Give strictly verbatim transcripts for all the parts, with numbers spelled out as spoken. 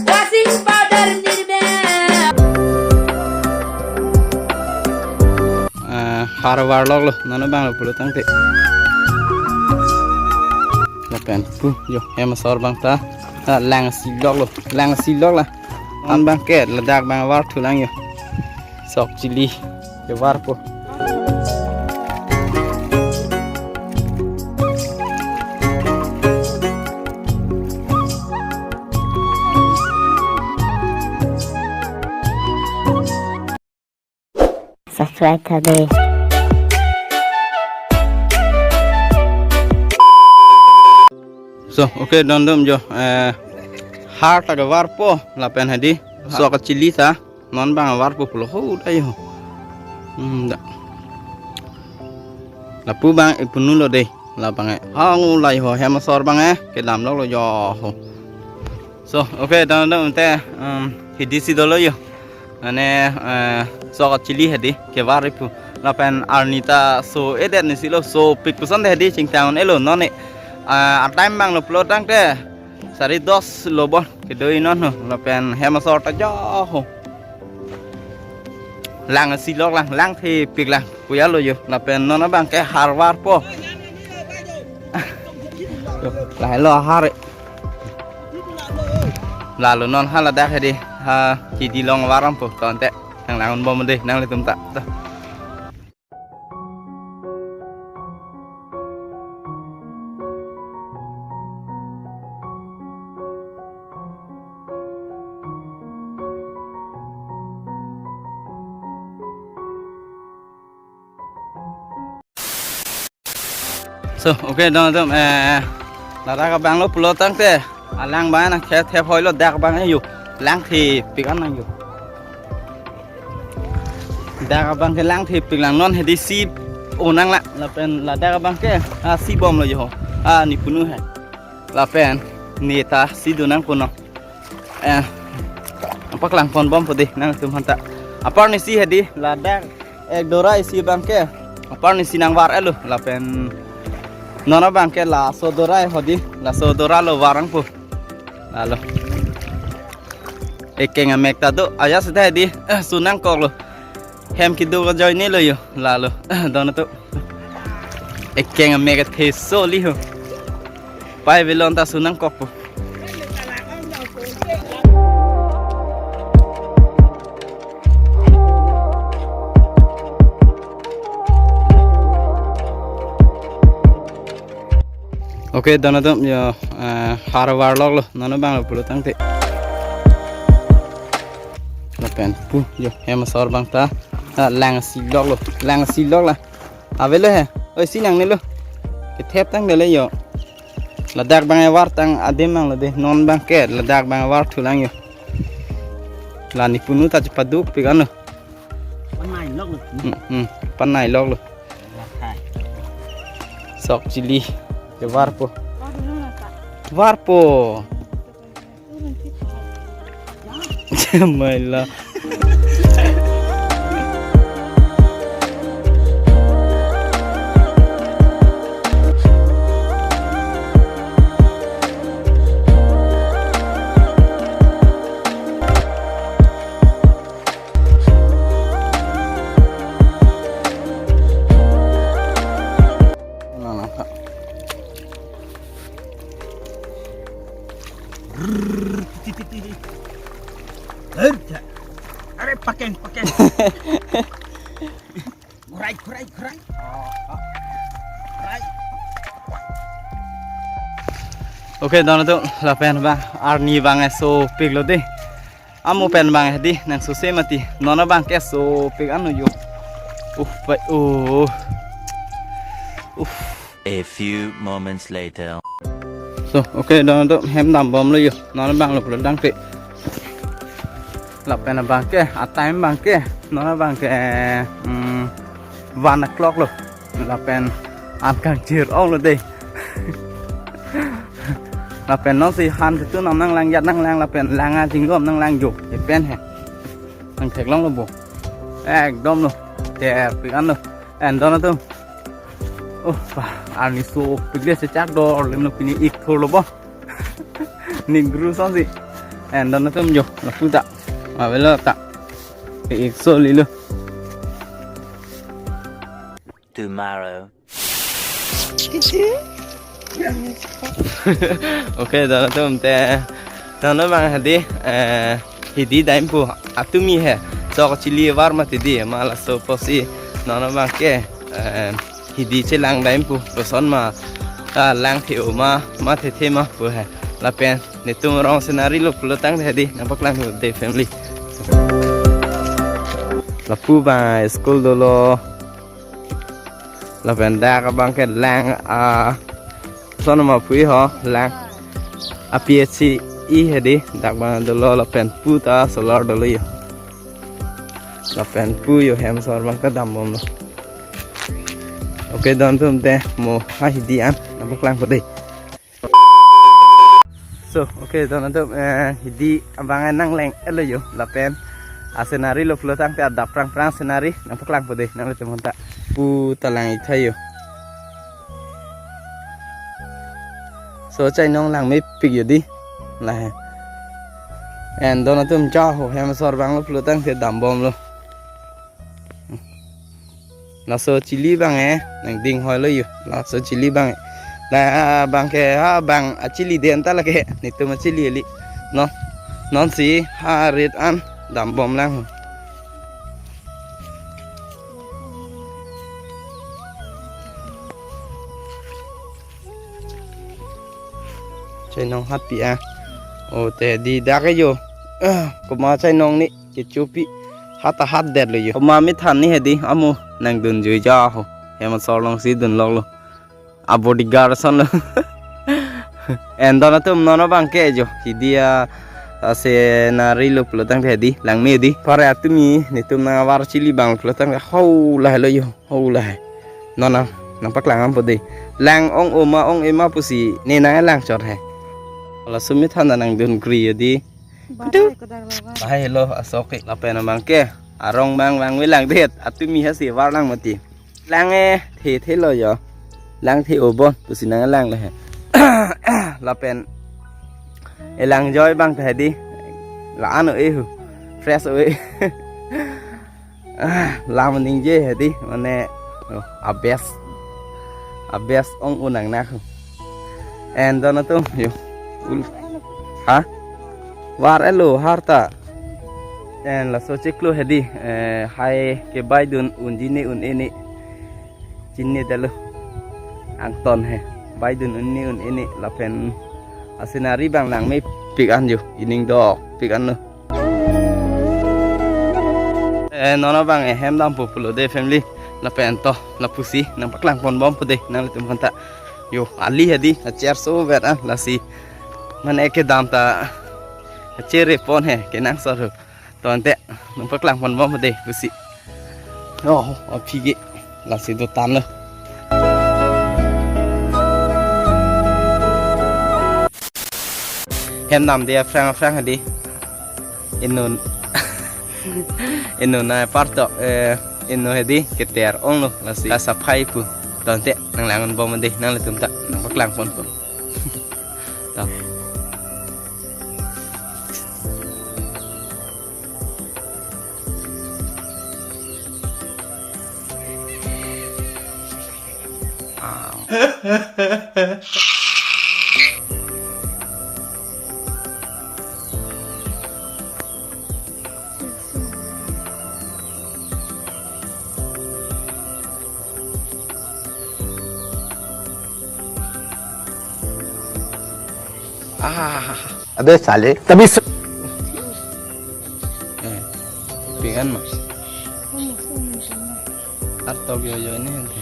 Washing powder nirme. Ah, har varloklo, non abang pulo tangte. Lapen pu, yo, hem asor abang ta. Ah, lang siloklo, lang silok la. Non abang ke, ladak abang var thulang yo. Sok chili, kevarpo. Subscribe tha dei. So, okay, don dum jo. Eh, har ta kevarpo, lapen hedi. Sok chili ta. Non abang varpo pulo ho dai ho. Hmm, da. Lapu abang ipunu lo dei. Labang e. Hangu lai ho hem asor abang e. Kedam lok lo jo ho. So, okay, don dum te, um, hedi si dolo yo. Ane, eh, sok chili hedi, kevar ipu. Lapen arni ta so edet ni silo, sopik puson hedi, chingtang un-elo, non e. Ah, a time abang lo pulo tangte. Sari dos lo bon, kedo-i non ho, lapen hem asor ta jo ho. Lang silok lang, lang thepik lang, puya lo yo, lapen non abang ke har varpo. Yo, lahelo har e. Lalo non ha ladak hedi, ha, chidi long varang po, tonte, nang lang un bom dei, nanglitum ta, ta. So, okay, don dum, eh, ladak abang lo pulo tangte, alang abang nang khe thep hoi lo dak abang yo, lang thepik an nang yo. Dak abang ke lang thepik lang non hedi si o nang la, lapen ladak abang ke, ah, si bom lo yo, ah, nipunu he. Lapen, ne ta si do nang puno. Eh, paklang pon bom po dei, nangtum aphan ta. Apar ni si hedi, ladak ek dora isi abang ke. Apar ni si nang var-etlo, lapen non abang ke laso dora hedi, laso dora lo varang po. Lalo. Ekeng amek ta do, aya seta hedi, eh, sunang kok lo. Hem kedo kejoi ni lo yo, lalo. Don atum. Ekeng amek athe so li ho. Pai velon ta sunang kok po. Okay, don atum yo, eh, har varloklo, non abang lo pulo tangte. Lapen pu, yo, hem asor abang ta. Ah, lang siloklo, lang silok la. Avelo he, oi si nangnelo. Kethep tangte le yo. Ladak abang e var tang adim abang lo dei, non abang ke, ladak abang e var thulang yo. La nipunu ta chepaduk pik an lo. Panai lok lo. Hmm, hmm, panai lok lo. Lakai. Sok chili, kevarpo. Varpo. Maila. Are pakeng, pakeng. Kurai, kurai, kurai. Kurai. Okay, don atum, lapen abang arni abang e sopik lo dei. Amo pen abang hedi, nang sose mati. Non abang ke sopik an lo yo. Uh, pai, uh. Uh. A few moments later. So, okay, don atum, hem dam bom lo yo. Non abang lo pulo tangte. Lapen abang ke, a time abang ke, non abang ke, hmm, one o'clock lo. Lapen an kangchir ong lo dei. Lapen non si han ketu nang nanglang jat nanglang lapen lang ajinglom nanglang jo. Epen he. Nang theklonglo bo. Ekdom lo. Thepik an lo. En don atum. Oh, pa, arni sopik le sechak dor lim lo pini ik thurlo bo. Negro song si. And don atum jo, lapu ta. Avelo ta. Ek so lilo. Tomorrow. Okay, don atum te. Don abang hedi, eh, hidi dam pu atumi he. Chok chili var mati di, ma laso pusi. Don abang ke, eh, hidi chelang dam pu, koson ma, ah, lang the-o ma, ma the the ma pu he. Lapen netum arong scenery lo pulo tangte hedi, nangpaklang pu de family. Lapu abang school dolo. Lapen dak abang ke lang, ah, koson ma pu ho, lang. A P H C E hedi, dak abang dolo lapen pu ta solar dolo yo. Lapen pu yo hem asor abang ke dambomlo. Okay, don atum te mo ha hidi an nangpaklang pu de. So, okay, don atum, eh, hidi abang nang lang-et lo yo, lapen a scenery lo pulo tangte adap prang prang scenery nangpaklang pu de, nanglitum aphan ta. Pu ta lang-ik tha yo. So, chainong langmepik yo di. Lahe. And don atum jo ho hem asor abang lo pulo tangte dambomlo. Laso chili abang eh, nangding hoi lo yo. Laso chili abang eh. La abang ke, ha abang achili den ta lake. Netum achili eli. No. Non si ha rit an dambom lang ho. Chainong hat pi ah. O te di dak ke yo. Ah, komat chainong ni kechopi. Hat ta hat det lo yo. Komat mi than ni hedi, amo nangdun jui ja ho. Hem asor along si dun lok lo. A bodyguard ason lo. And don atum non abang ke jo. Hidi a, a scenery lo pulo tangte hedi, langme di. Pare atumi netum nang avar chili abang pulo tangte ho lahelo yo. Ho lahe. Non nang, nangpaklang dam pu de. Lang ong-o ma ong-e ma pusi ne nanglang chot he. Laso mi than ta nangdun kri yo di. Bahai lo asok ke. Lapen abang ke arong abang vangve lang det. Atumi ha si var lang mati. Lang eh the the lo yo. Lang the-o bon pusi nanglang le he. Lapen elang joi abang ta hedi. La-an o-e hu. Fresh o-e. Ah, lam ningje hedi, mane, oh, a best. A best ong-o nangnak. And don atum yo. Ul. Ha? Var-et lo har ta. And laso chiklo hedi, eh, hai kebai dun unji ne un-e ne. Chinine detlo. Angton he. Bai dun un-e ne un-e ne lapen a scenery abang langmepik an yo. Ining dokpik an lo. Eh, non abang eh hem dam pu pulo de family. Lapen to, lapusi nangpaklang pon bom pu de, nanglitum aphan ta. Yo, ali hedi, a chair so vet ah, lasi. Mane kedam ta, a chair re pon he, kenangsot ho. To ante, nangpaklang pon bom pu de, pusi. Oh, aphi ke, lasi dotan lo. Hem dam de aphrang aphrang hedi. Inut. Inut nangparto, eh, inut hedi keter ong lo, lasi. Lasa phai pu. To ante, nanglang bom de, nanglitum ta, nangpaklang pon pu. To. Ah. अबे साले, तभी स- Eh, pingan ma. Artok yo yo ini ante.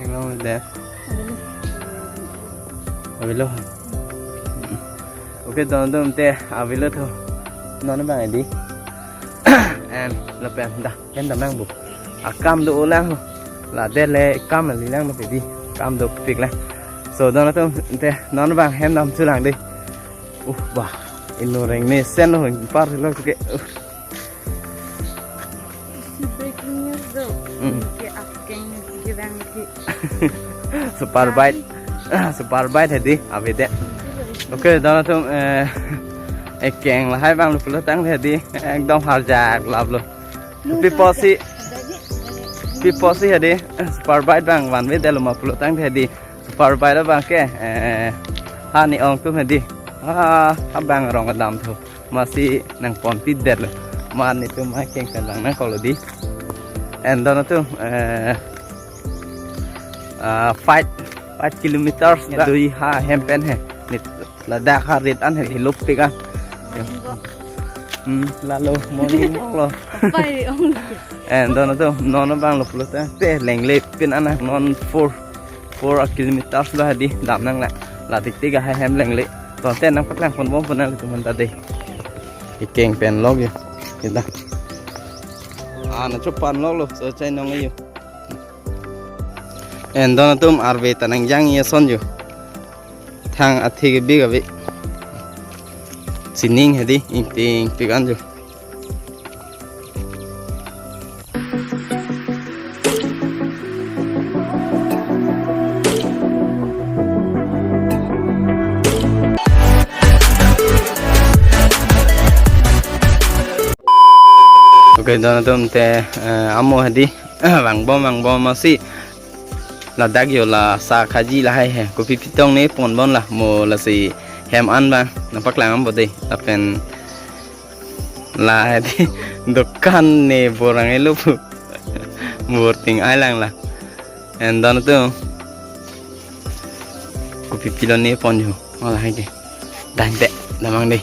Hello there. Avelo. Okay, don don te avelo tho. Non bang di. And lapen dah, hem dam nang bu. Akam do-o lang ho. La det le kam li lang, lapen di kam dopik lang. So, don atum, te non abang hem dam chulang dei. Uh, bah. Inut areng mesen lo, par lo ke. Uh. Breaking news do. Hmm. Ke akeng ke bang ke. Super bite. Super bite hedi, avedet. Okay, don atum, eh, ekeng lahai abang lo pulotangte hedi, ekdom harjak laplo. Pi apotsi, pi apotsi hedi, super bite abang vanvedet lo ma pulotangte hedi. Super bite abang ke, eh, hani ong atum hedi. Ah, abang arong kedam thu. Masi nangponpidetlo. Ma netum ekeng pen lang nangkoklo dei. And don atum, eh, ah, five, five kilometers, ya, dui ha hem pen he. Nit ladak ha rit an he, hilupik an. Hmm, lalo morning walk lo. Pai ong. And don atum, non abang lo pulotangte lengle pin an, non four, four kilometers lo hedi, dam nang la. La tik tik ahem lengle. Tangte nangpaklangponbom pu nanglitum anta dei. Ekeng pen lok yo. Kita. Ah, na chupan lok lo, so chai nong yo. And don atum, arve ta nangjang ason yo. Thang athe ke big ave. Sining hedi, ingting pik an yo. Okay, don atum, te, eh, amo hedi, vangbom, vangbom masi. Ladak yo la sa khaji lahai he. Kopi pitong ne ponbom la, mo lasi hem an abang nangpaklang bompo dei. Lapen la hedi dokan ne borang elo pu. Bor ting-ai lang la. And don atum, kopi pilo ne pon yo. Oh, lahai ke. Dang te, damnang dei.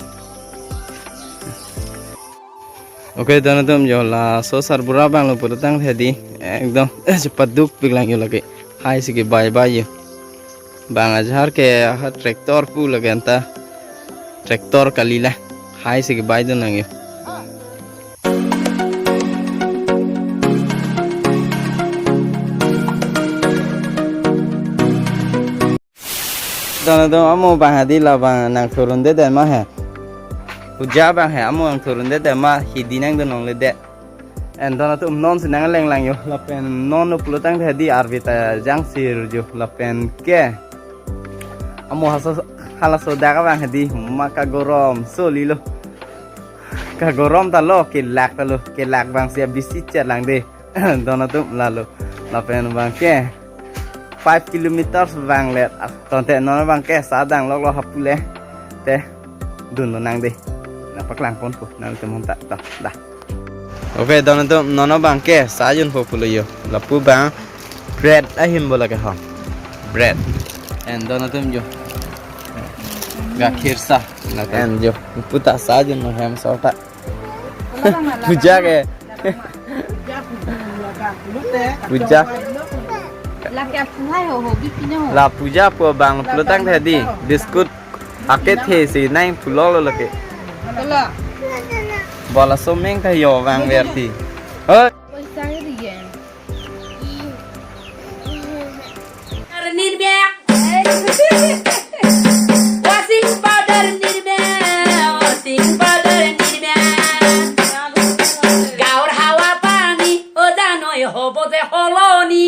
Okay, don atum, yo laso sarbura abang lo pulotangte hedi, ekdom, eh, chepadukpik lang yo lake. Hai si kebai bai yo. Bang ajahar ke ha tractor pu lake anta. Tractor kali la. Hai si kebai dun lang yo. Don atum, amo abang hedi labang nangthurundedet ma he. Puja abang he, amo nangthurundedet ma, hidi nangdun longledet. And don atum, non si nangleng lang yo, lapen non lo pulotangte hedi arve ta jangsi yo, lapen ke. Amo halaso, halaso dak abang hedi, ma kagorom, so lilo. Kagorom ta lo, kelak ta lo, kelak abang si abisi chet lang dei. Don atum, lalo. Lapen abang ke five kilometers abang le. Tangte non abang ke sa dang lok lo hapu le. Te dun lonang dei. Nangpaklangponpo nanglitum anta. To, dah. Okay, don atum, non abang ke sa junpo pulo yo. Lapu abang bread ahin bo lake ha. Bread. And don atum yo. Gakhir sa. And yo, puta sa junlo hem sorta. Puja ke. Puja. Lake apuhai ho, ho, bipinyo ho. La puja pu abang pulotangte hedi. Biscuit akethe si nangpulok lo lake. Tolo. Bola someng ta yo vangverti. Hoi. Poisa ri ye. Nirmya. Washing powder nirmya. Washing powder nirmya. Gaur hawa pani ojanoi hobo je holoni.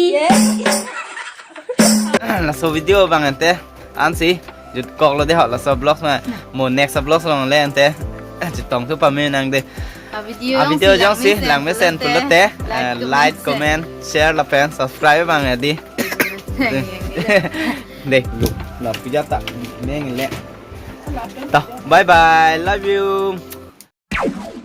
Laso video abang ante ansi jutkoklo dei ho, laso vlogs ma. Mo next vlogs along le ante jutong thu pamenang dei. A video jongsi langmesen pulote, eh, like, comment, share lapen subscribe abang ya dei. Dei, la puja ta meng le. To, bye bye, love you.